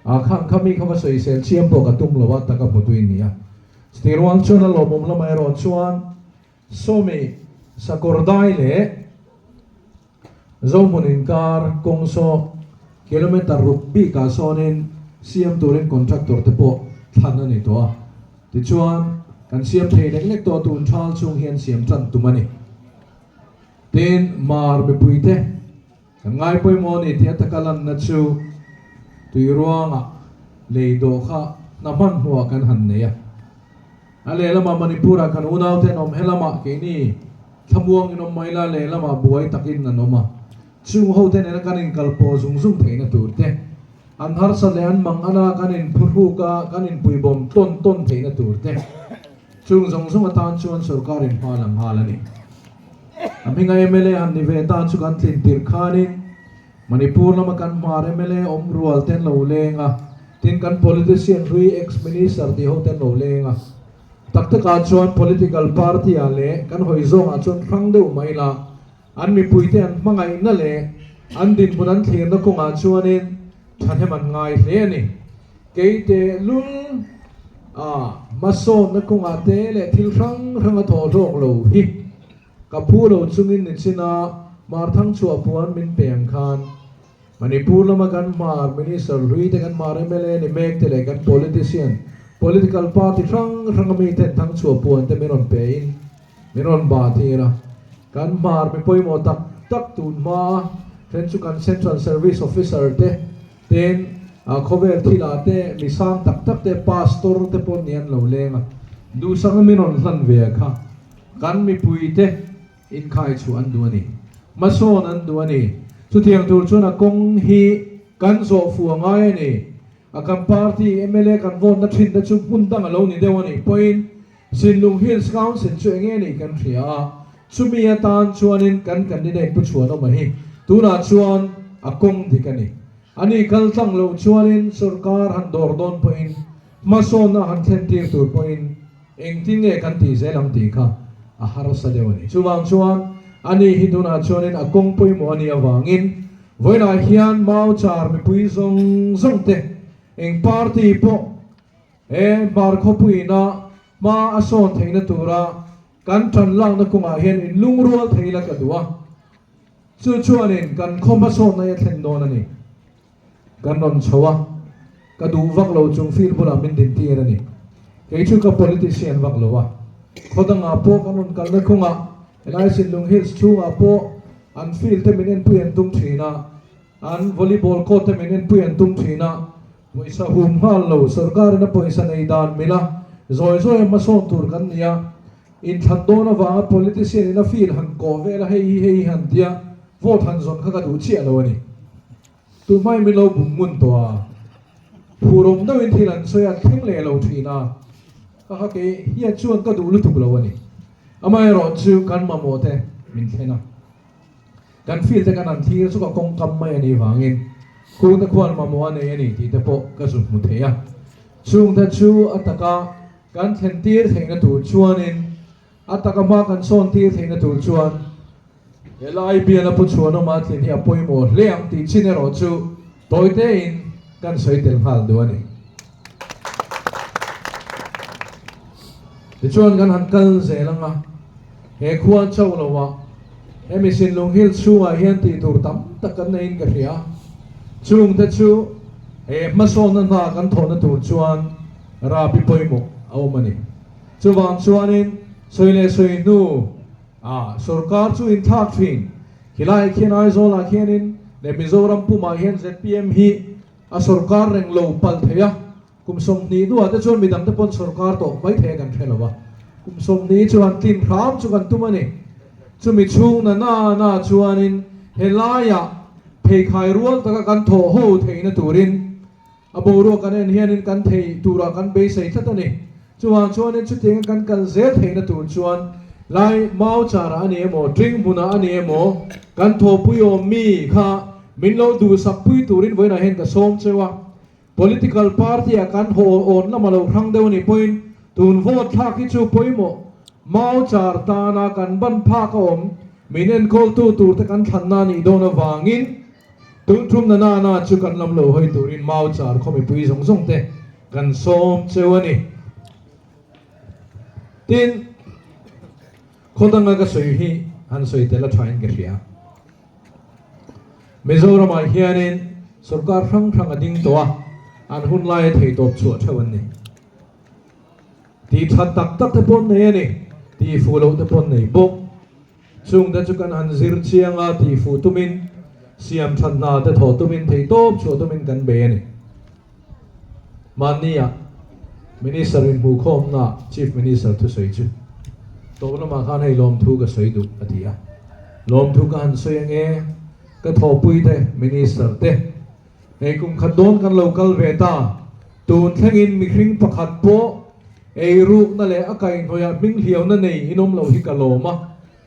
A khang kha mi kha va sawisel chiam pawh ka tum lo a, taka hmutuin ni a. Chutiruang chuan a lawmawm lamah erawh chuan Sawmi Sakawrdai leh Zohmun inkar kawng saw kilometer ruk bikah sawnin siam turin contractor te pawh thlan a ni tawh a. Tichuan, kan siam thei lek lek tawh tun thal chhung hian siam ṭan tum a ni. Tin, Hmar mipuite kan ngai pawimawh a ni tia taka lanna chu Tuiruanga lei dawh kha hna hman hnuah kan han nei a. A lehlamah Manipur-a kan unaute an awm, helamah keini thlamuangin awm mai la, lehlamah buai takin an awm a. Chung hote nena kan inkal pawh zung zung theihna tur te, an harsat leh an mang ana kan inphuhruk a, kan inpuibawm tawn tawn theihna tur te, chung zawng zawng atan chuan sawrkarin hma la nghal a ni. A hminga M L A han ni ve ta chu kan tlintir khanin, Manipur lama kan Hmar M L A awm rual ten lo leng a, tin kan politician hlui, ex minister tih ho ten lo leng a. Tak takah chuan political party-ah leh kan hawi zawngah chuan hrang deuh mai la, an mipuite an hmangaihna leh an dinhmun an thlirna kawngah chuanin ṭhahnem an ngai hle a ni. Keite lul a, hmasawnna kawngah te leh thil hrang hrang a thawh hlawk lo hi ka phu lo chungin ni china, Hmar thangchhuah puan min pe ang khan, Manipur lama kan Hmar minister hlui te, kan Hmar M L A ni mek te leh kan politician, political party hrang hrang mi ten thangchhuah puan te min rawn pein, min rawn ba tir a. Kan Hmar mi pawimawh tak tak tun hma a, ṭhen chu kan Central Service Officer te, ten, a, khawvel thila te, mi sang tak tak te, pastor te pawh ni an lo leng a. Duhsakna min rawn hlan ve a kha. Kan mipuite inkhai chu an duh a ni. Hmasawn an duh a ni. Chutiang tur chuan a kawng hi kan zawh fuh a ngai a ni. A kan party M L A kan vote-na ṭhin te chu hmun dang a lo ni deuh a nih pawhin, Sinlung Hills Council chu eng nge ni kan hria a, chumi atan chuanin kan candidate Pu Chhuanawma hi tunah chuan a kawng dik a ni. Ani kal tlang lo chuanin sawrkar han dawr dawn pawhin, hmasawnna han thlen tir tur pawhin, engtin nge kan tih zel ang tih kha a harsa deuh a ni. Chuvang chuan ani hi tunah chuanin a kawng pawimawh a nih avangin, vawiinah hian Mauchar mipui zawng zawng te, eng party pawh, he Hmar khawpuiin hma a sawn theihna tura kan ṭan lakna kawngah hian inlungrual thei la ka duh a. Chu chuanin kan khaw hmasawnna hi a thlen dawn a ni. Kan rawn chho a, ka duh vak lo chung field bulah min din tir a ni. Kei chu ka politician vak lo a. Khaw dangah pawh kan rawn kalna kawngah, helai Sinlung Hills chhungah pawh an field te min enpui an tum ṭhin a, an volleyball court te min enpui an tum ṭhin a, pawisa hum nghal lo, sawrkarin a pawisa nei dan mil a, zawi zawi a hmasawn tur kan ni a, inthlan dawn avanga politician-in a field han kawh vel a, hei hi, hei hi han tia, vote han zawn kha ka duh chiah lo a ni. Tumai min lo bum ngun tawh a, phurawm deuhin thil an sawi a, thleng leh lo ṭhin a, kha kha kei hian chuan ka duh lutuk lo a ni. Amaherawhchu kan mamawh te min thlen a, kan field te kan han thlir chu ka kawng kam mai a nih vangin, khuang te khuan mamawh a nei a ni tih te pawh ka zuk hmu thei a. Chungte chu a taka kan thlen tir theihna tur chuanin, a taka hma kan sawn tir theihna tur chuan, helai biala Pu Chhuanawma tlin hi a pawimawh hle ang tih chin erawh chu tawitein kan sawi tel nghal duh a ni. Tichuan kan han kal zel ang a, he khua chauh lo a, hemi Sinlung Hills chhungah hian tih tur tam tak kan neiin ka hria. Chungte chu, he hmasawnna hna kan thawhna tur chuan rapi pawimawh a awm a ni. Chuvang chuanin sawi leh sawi hnu, A, sawrkar chu inthlak ṭhin. Hi lai khian Aizawlah khianin, le Mizoram puma hian Z P M hi a sawrkar reng lo pal thei a. Kum sawmhnih duah te chuan midang te pawn sawrkar tawh mai thei kan hre lo a. Kum sawmhnih chu an tlin hram chu kan tum a ni. Chumi chhung nana na chuanin he laia pheikhai rual taka kan thawh ho theihna turin a boruak kan en hianin kan thei tura kan beisei tlat a ni. Chuvang chuanin chutianga kan kal zel theihna tur chuan lai Mauchar-a a ni emaw, Ṭinghmun-a a ni emaw, kan thawhpui awm mi kha min lo duhsak pui turin vawiinah hian ka sawm cheu a. Political party-a kan haw awn lama lo hrang deuh a ni pawhin, tun vote thlak hi chu pawimawh, Mauchar tana kan ban phak a awm, min enkawltu tur te kan thlanna a nih dawn avangin, tun ṭum nana na chu kan lam lo hawi turin Mauchar khaw mipui zawng zawng te kan sawm cheu a ni. Tin, khaw danga ka sawi hi han sawi tel a ṭhain ka hria. Mizoramah hianin sawrkar hrang hrang a ding tawh a, an hun lai a thei tawp chhuah theuh an ni. Tih ṭhat tak tak te pawn nei a ni, tih fuh loh te pawn nei bawk. Chungte chu kan han zir chiang a, tih fuh tumin, siam ṭhat hna te thaw tumin, thei tawp chhuah tumin kan bei a ni. Mahnia Minister inhmukhawmna Chief Minister thusawi chu tawp lamah khan hei lawmthu ka sawi duh a ti a. Lawmthu ka han sawi ang e, ka thawhpui te, Minister te. Hei kum khat dawn kan lo kal ve ta. Tun thlengin mihring pakhat pawh ei rukna leh a kaihhnawihah hming hliauna nei in awm lo hi ka lawm a.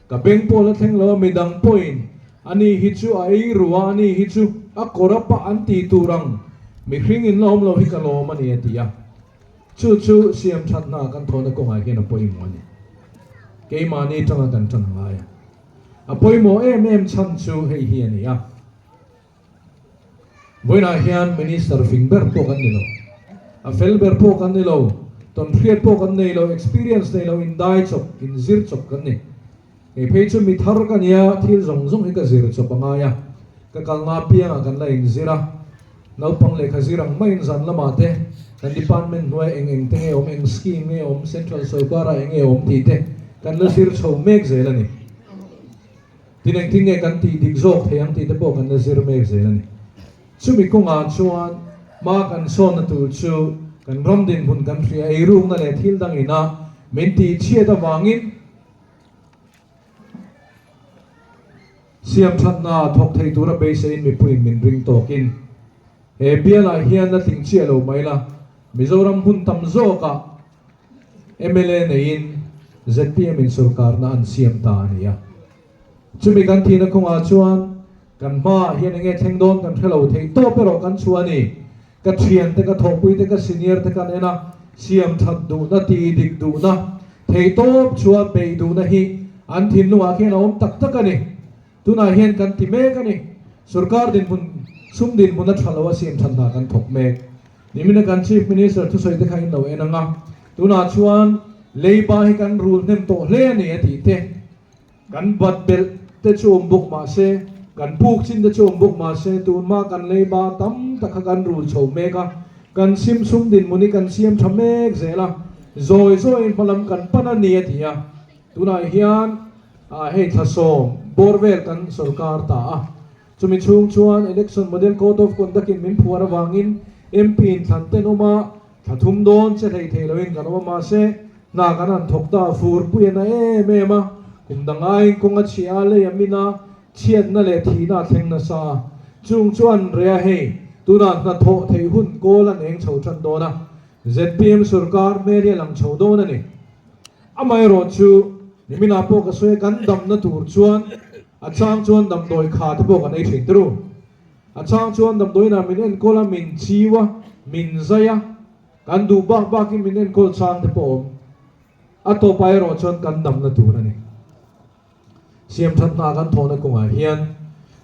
Ka beng pawh la thleng lo a, midang pawhin ani hi chu a ei ru a, ani hi chu a kawr a pah an ti tur ang mihring in la awm lo hi ka lawm a ni a ti a. Chu chu siam ṭhat hna kan thawhna kawngah hian a pawimawh a ni. Keimahni ṭanga kan ṭan a ngai a. A pawimawh em em chhan chu hei hi a ni a. Vawiinah hian Minister fing ber pawh kan ni lo. A fel ber pawh kan ni lo. Tawnhriat pawh kan nei lo, experience nei lo, indai chawp, inzir chawp kan ni. Kei phei chu mi thar ka nia, thil zawng zawng hi ka zir chawp a ngai a. Ka kalna apiangah kan la inzir a. Naupang lehkha zir ang maiin zan lamah te, kan department hnuaia eng eng te nge awm, eng scheme nge awm, central sawrkara eng nge awm tih te kan la zir chho mek zel a ni. Tin engtin nge kan tih dik zawk thei ang tih te pawh kan la zir mek zel a ni. Chumi kawngah chuan hma kan sawnna tur chu kan ram dinhmun kan hria, ei rukna leh thil dang ina min tih chhiat avangin siam ṭhat hna thawk thei tura beiseiin mipuiin min ring tawkin, he bialah hian la tling chiah lo mai la, Mizoram hmun tam zawkah M L A neiin Z P M in sawrkarna an siam ta a ni a. Chumi kan tihna kawngah chuan kan hmaah hian eng nge thleng dawn kan hre lo, thei tawp erawh kan chhuah a ni. Ka ṭhiante, ka thawhpuite, ka senior te kan en a, siam ṭhat duhna, tih dik duhna, thei tawp chhuah beih duhna hi an thinlungah khian a awm tak tak a ni. Tunah hian kan ti mek a ni. Sawrkar dinhmun, sum dinhmun a ṭha lo a, siam ṭhat hna kan thawk mek. Nimina kan Chief Minister thusawi te kha in lo en ang a. Tunah chuan leiba hi kan rul hnem tawh hle a ni a tih te. Kan bat belh te chu awm bawk mah se, kan puk chin te chu awm bawk mah se, tun hma kan leiba tam tak kha kan rul chho mek a. Kan sim sum dinhmun hi kan siam ṭha mek zel a. Zawi zawiin hmalam kan pan a ni a ti a. Tunah hian, a, hei thla sawm bawr vel kan sawrkar ta a. Chumi chhung chuan election model code of conduct in min phuar avangin M P inthlan ten awm a, thla thum dawn che hlei thei loin kan awm a, mahse, hna kan han thawk ta, furpui a na em em a, kum dang aiin kawng a chhia a, lei a min a, chhiatna leh thihna a thleng nasa a. Chung chuan re a hei, tunah hna thawh theih hun kawl an eng chho ṭan dawn a. Z P M sawrkar hmel hi a lang chho dawn a ni. Amaherawhchu, nimina pawh ka sawi a, kan damna tur chuan, a chang chuan damdawi kha te pawh kan ei ṭhin teh ru. A chang chuan damdawina min enkawl a, min chiu a, min zai a, kan duh bak bakin min enkawl chang te pawh awm. A tawpa erawh chuan kan damna tur a ni. Siam ṭhat hna kan thawhna kawngah hian,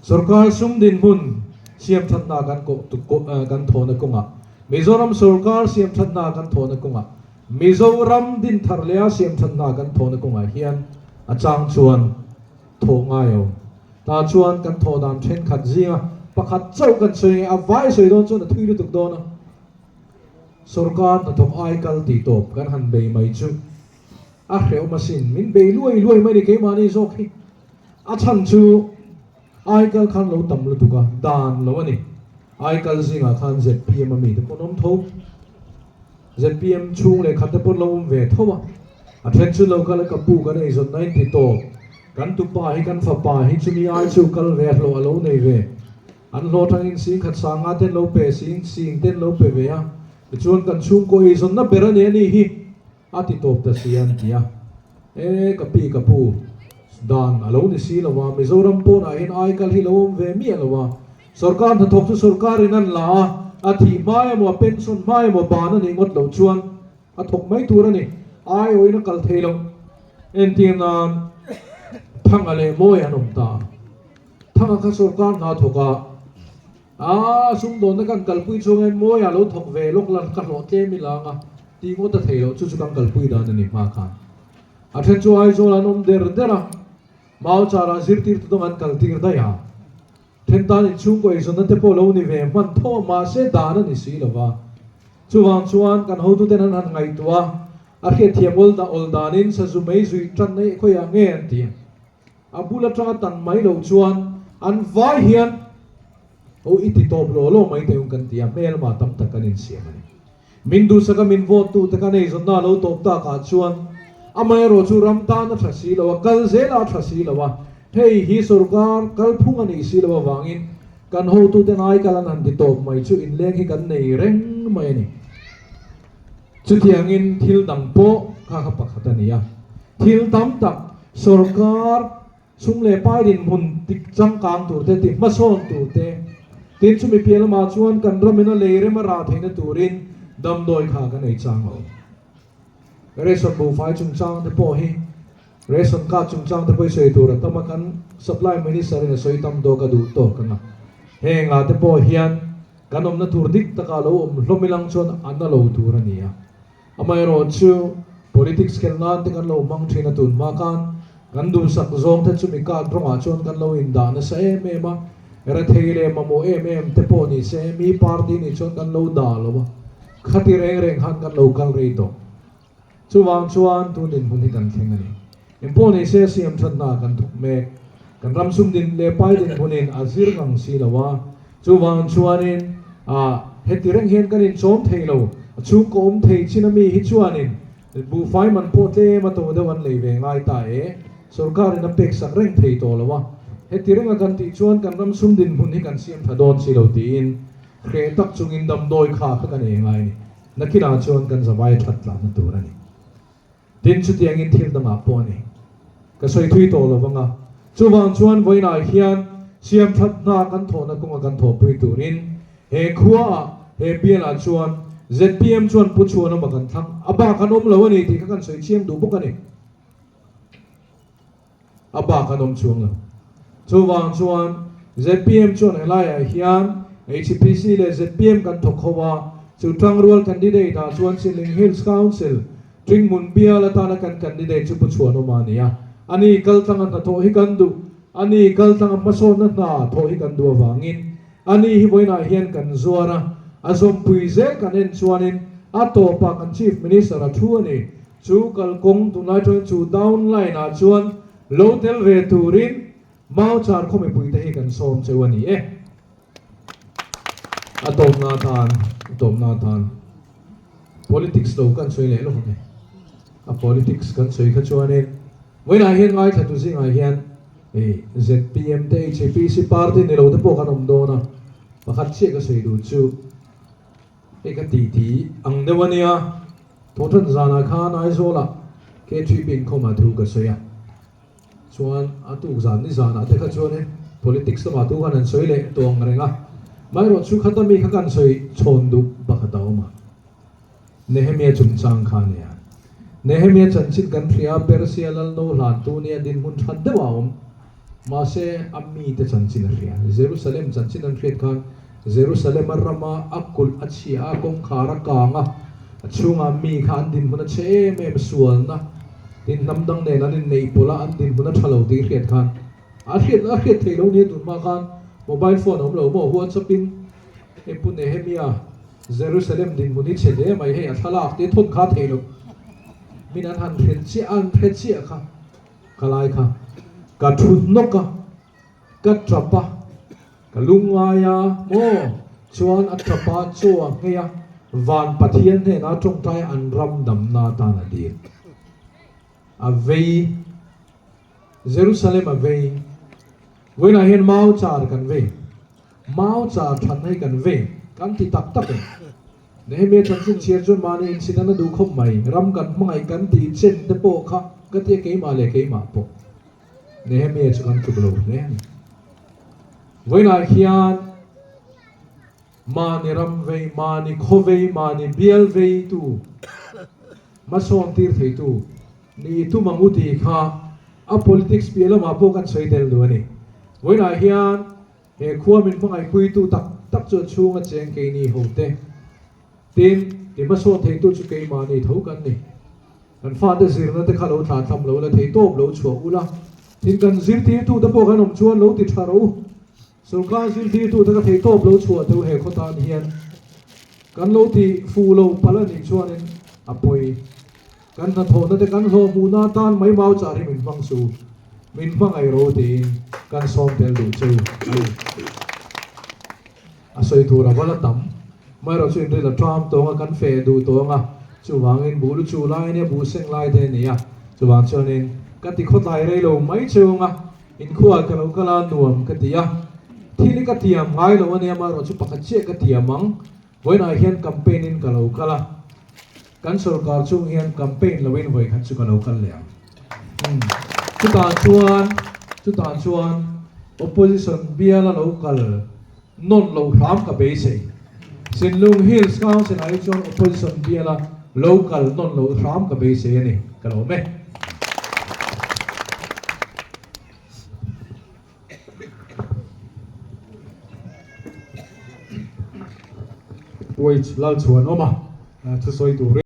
sawrkar sum dinhmun siam ṭhat hna kan ko-, tu-, ko-, eh, kan thawhna kawngah, Mizoram sawrkar siam ṭhat hna kan thawhna kawngah, Mizoram din thar leha siam ṭhat hna kan thawhna kawngah hian a chang chuan thawh ngai a awm. Tah chuan kan thawh dan ṭhenkhat zinga pakhat chauh kan sawi nge, a vai sawi dawn chuan a thui lutuk dawn a. Sawrkar hnathawk ai kal tih tawp kan han bei mai chu. A hre awm a sin, min bei luai luai mai ni keimahni zawk hi. A chhan chu, ai kal khan lo tam lutuk a, dan lo a ni. Ai kal zinga khan ZPM a mi te pawn awm tho. ZPM chhung le khat te pawn lo awm ve tho a. A ṭhen chu lo kal ka pu kan ei zawnna in ti tawp. Kan tupa hi kan fapa hi chu mi ai chu kal ve hlawh a lo nei ve. An hlaw ṭangin sing khat sang nga ten lo pe, sing sing ten lo pe ve a. Tichuan kan chhungkaw ei zawnna ber a ni a ni hi. A ti tawp ta si an tia. E, ka pi ka pu, dan a lo ni si lo va, Mizoram pawn ah hin ai kal hi lo awm ve miah lo va. Sorkar hnathawk chu sorkarin an la a, a thih hma emaw, a pension hma emaw, ban a ni ngawt lo chuan a thawk mai tur a ni. Ai awin a kal thei lo. Entirnan Thanga le Mawi an awm ta. Thanga kha sorkar hnathawk a, a, sumdawnna kan kalpui chuan Mawia lo thawk ve lawk lan ka hlawh tlem i lang a, ti ngawt a thei lo, chu chu kan kalpui dan a ni hma khan. A ṭhen chu Aizawl an awm der der a, Mauchara zirtirtu dawng an kal tir daih a. Ṭhen tan inchhungkaw ei zawnna te pawh lo ni ve hman tho a, mahse dan a ni si lo va. Chuvang chuan kan hotuten an han ngaihtuah a, a hriatthiam awl da, awl danin sazu mai zui ṭan nei khawia nge an ti a. A bul aṭanga tan mai lo chuan an vai hian, "Aw, i ti tawp law law mai teh ung," kan ti a, hmelma tam tak kan insiam a ni. Min duhsak a, min vote tu te kan ei zawnna lo tawp takah chuan amaherawhchu ram tan a ṭha si lo a, kal zel a ṭha si lo a, hei hi sorkar kalphung a nih si lo avangin kan hotuten ai kal an han ti tawp mai chu inleng hi kan nei reng mai a ni. Chutiangin thil dang pawh kha kha pakhat a ni a. Thil tam tak sorkar chhung le pai dinhmun tik changkang tur te, ti hmasawn tur te. Tin chu mi piah lamah chuan kan ramin a leirem a ra theihna turin damdawi kha kan ei chang lo. Ration buhfai chungchang te pawh hi, ration card chungchang te pawh hi sawi tur a tam a, kan supply minister-in a sawi tam tawk a, duh tawk ang a. Heng a te pawh hian kan awmna tur dik taka lo awm hlawm ilang chuan a na lo tur a ni a. Amaherawhchu politics khelh nan te kan lo hmang ṭhin a, tun hma khan kan duhsak zawng te chu mi card rawngah chuan kan lo indah nasa em em a. Rethei leh mamawh em em te pawh ni se, mi party nih chuan kan lo dah lo a. Khati reng reng khan kan lo kal rei tawh. Chuvang chuan tun dinhmun hi kan thleng a ni. Engpawh ni se, siam ṭhat hna kan thawk mek. Kan ram sum din leh pai dinhmunin a zir ngang si lo a. Chuvang chuanin, a, heti reng hian kan inchawm thei lo. A chhungkaw awm thei chin a mi hi chuanin buhfai man pawh tlem a to deuh an lei ve ngai ta e. Sorkarin a pek sak reng thei tawh lo a. Heti renga kan tih chuan kan ram sum dinhmun hi kan siam ṭha dawn si lo tiin hreh tak chungin damdawi kha kha kan ei ngai a ni. Nakinah chuan kan zavai ṭhat tlanna tur a ni. Tin, chutiangin thil dangah pawh a ni. Ka sawi thui tawh lo vang a. Chuvang chuan vawiinah hian siam ṭhat hna kan thawhna kawnga kan thawhpui turin he khuaah, he bialah chuan ZPM chuan pu chhuan awm a kan thlang. A bak an awm lo a ni tih kha kan sawi chiang duh bawk a ni. A bak an awm chuang lo. Chuvang chuan ZPM chuan helaiah hian HPC leh ZPM kan thawk ho a, chu ṭangrual candidate-ah chuan Chinling Hills Council, Ṭinghmun bial atana kan candidate chu pu chhuan awm a ni a. Ani kaltlanga hnathawh hi kan duh, ani kaltlanga hmasawnna hnathawh hi kan duh avangin, ani hi vawiinah hian kan zuar a, a zawmpui zel kan en chuanin, a tawpah kan Chief Minister a thu a ni. Chu kalkawng tunlai ṭawngin chu downline-ah chuan lo tel ve turin Mauchar khaw mipuite hi kan sawm cheu a ni e. A tawpna tan, a tawpna tan. Politics lo kan sawi leh lawk ang e. A politics kan sawi kha chuanin, vawiinah hian ngaithlatu zingah hian, eh, ZPM te, HPC party ni lo te pawh kan awm dawn a. Pakhat chiah ka sawi duh chu, hei ka titi ang deuh a nia. Thawhṭan zanah khan Aizawlah K T P inkhawma thu ka sawi a. Chuan a tuk zan ni zanah te kha chuan he politics lamah tu khan an sawi leh tawh ang reng a. Amaherawhchu khata mi kha kan sawi chhawn duh pakhat a awm a. Nehemia chungchang kha nia. Nehemia chanchin kan hria, Persia lal no hlan tu nia dinhmun ṭhat deuha a awm. Mahse, a mite chanchin a hria. Jerusalem chanchin an hriat khan, Jerusalem a rama a kulh a chhia a, kawngkhar a kang a, a chhunga mi kha an dinhmun a chhe em em, sualna. Tin, hnam dang nen an inneih pawlh a, an dinhmun a ṭha lo tih hriat khan. A hriat, a hriat theih lo nia tun hma khan mobile phone a awm lo maw, WhatsApp-in, "E pu Nehemia, Jerusalem dinhmun hi chhe hle mai hei, a thlalak te thawn kha thei lo." Min an han hre chiah, an hre chiah kha, ka lai kha ka ṭhut nawk a, ka ṭap a, ka lungngai a maw. Chuan a ṭapa chaw a ngei a, van Pathian hnena ṭawngṭai an ram damna tan a dil. A vei, Jerusalem a vei. Vawiinah hian mau char kan vei. Mau char ṭhan hai kan vei. Kan ti tak tak e. Nehemia chanchin chhiar chuan mahni insidan a duh khawp mai. Ram kan hmangaih kan ti chen te pawh kha ka tia keimah leh keimah pawh. Nehemia chu kan tluk lo hle a ni. Vawiinah hian mahni ram vei, mahni khaw vei, mahni bial veitu, hmasawn tir theitu ni tum ang u ti kha a politics piah lamah pawh kan sawi tel duh a ni. Vawiinah hian he khua min hmangaihpuitu tak tak chu a chhunga cheng keini ho te. Tin, ti hmasawn theitu chu keimahni tho kan ni. Kan fate zirna te kha lo thla thlam lo la, thei tawp lo chhuah ula. Tin, kan zirtirtu te pawh kan awm chuan lo ti ṭha ro. Sorkar zirtirtu te kha thei tawp lo chhuah deuh he khawtan hian kan lo ti fuh lo pal a nih chuanin a pawi. Kan hnathawhna te kan hlawhmuhna tan mai mau char hi min hmang su, min hmangaih ro tiin kan sawm tel duh cheu a ni. A sawi tur a va la tam. Amaherawhchu inril a ṭam tawng a, kan fe duh tawng a. Chuvangin buh lu chu lai nia, buh seng lai te nia. Chuvang chuanin ka ti khawtlai rei lo mai cheu ang a. In khuaah ka lo kal a, nuam ka ti a. Thil hi ka tiam ngai lo a nia, amaherawhchu pakhat chiah ka tiam ang. Vawiinah hian campaign-in ka lo kal a. Kan sorkar chung hian campaign loin vawi khat chu ka lo kal leh ang. Hmm. Chutah chuan, chutah chuan opposition biala lo kal nawn lo hram ka beisei. Sinlung Hills Council-ah hi chuan opposition biala lo kal nawn lo hram ka beisei a ni, ka lo awm e. Puai Lalchhuanawma, a, thusawi tur.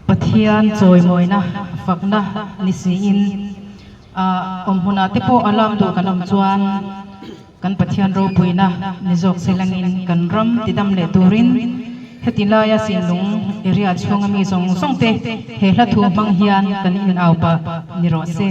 Pathian chawimawina, fakna ni siin, a, awm hmunah te pawh a lam duh kan awm chuan, kan Pathian ropuina ni zawk se langin kan ram tidam leh turin, heti laia Sinlung area chhunga mi zawng zawng te he hla thu hmang hian kan inau pah ni rawh se.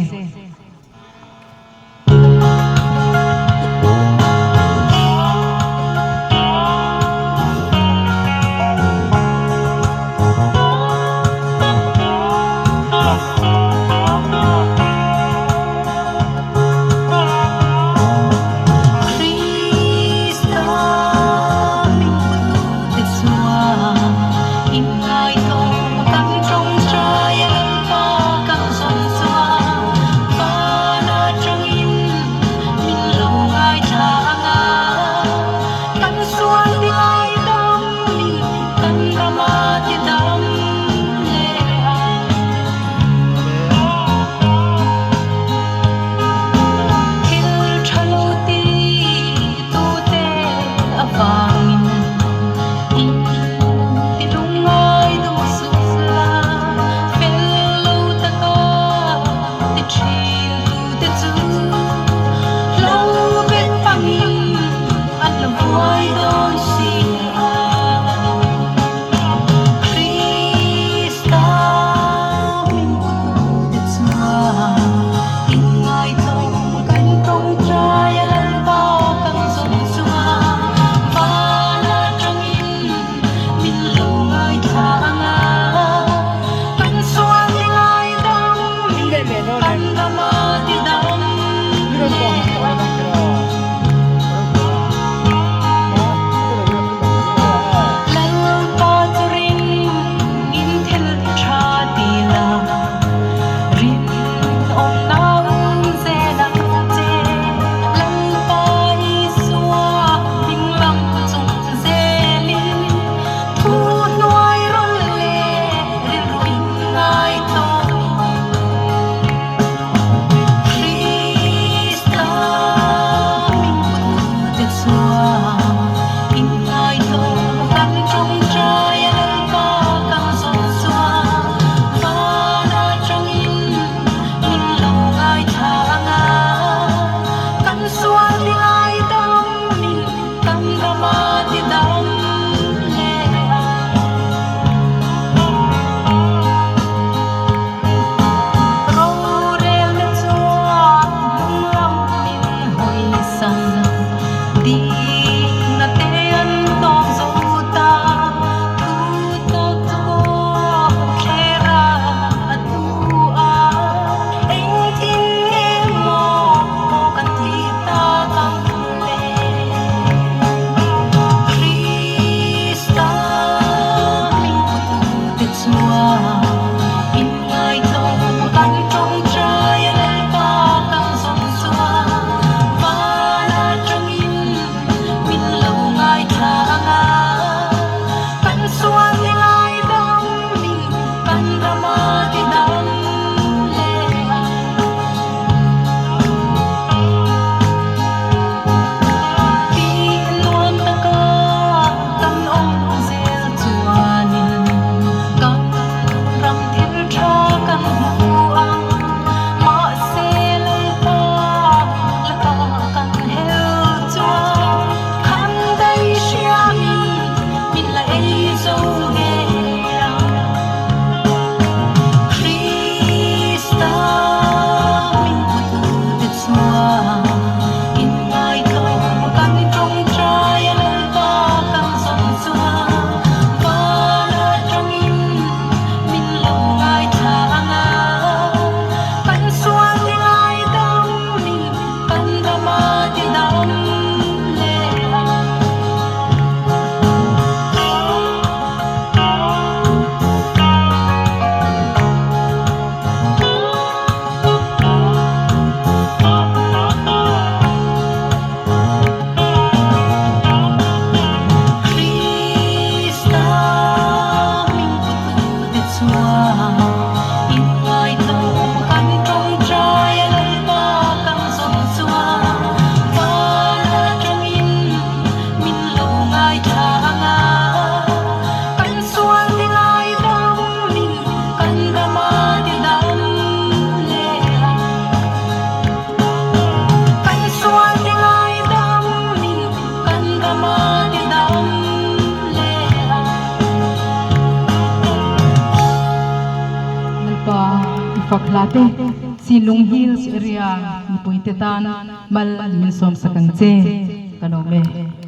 Tute avangin in ti lungngai duh suh la, fel lo taka ti ṭhin tute chu hlau vek angin an la vuai dawn si a. Krista min kutute chuan in ngaithla kan ṭawngṭai a, Lalpa kan zawng chunga van aṭangin min lo ngaithla ang a, kan sual ding ai dam, kan rama tidam le. Lalpa chu ringin thil ṭha ti la, ringawmna um zela che. Lalpa Isua hming lam chung zelin, thuhnuai rawl le rilru in ngaithla. Krista min kutute chuan in ngaithla kan ṭawngṭai a, Lalpa kan zawng chuan van aṭangin min lo ngaithla ang a, kan sual ding ai dam, min kan rama tidam le. Kan sual ding ai dam, kan rama ti dam le. Kan sual ding ai dam, kan rama ti dam le. Lalpa, i fak hlak te, Sinlung Hills area mipui te tan mal min sawm sak ang che, ka lawm e.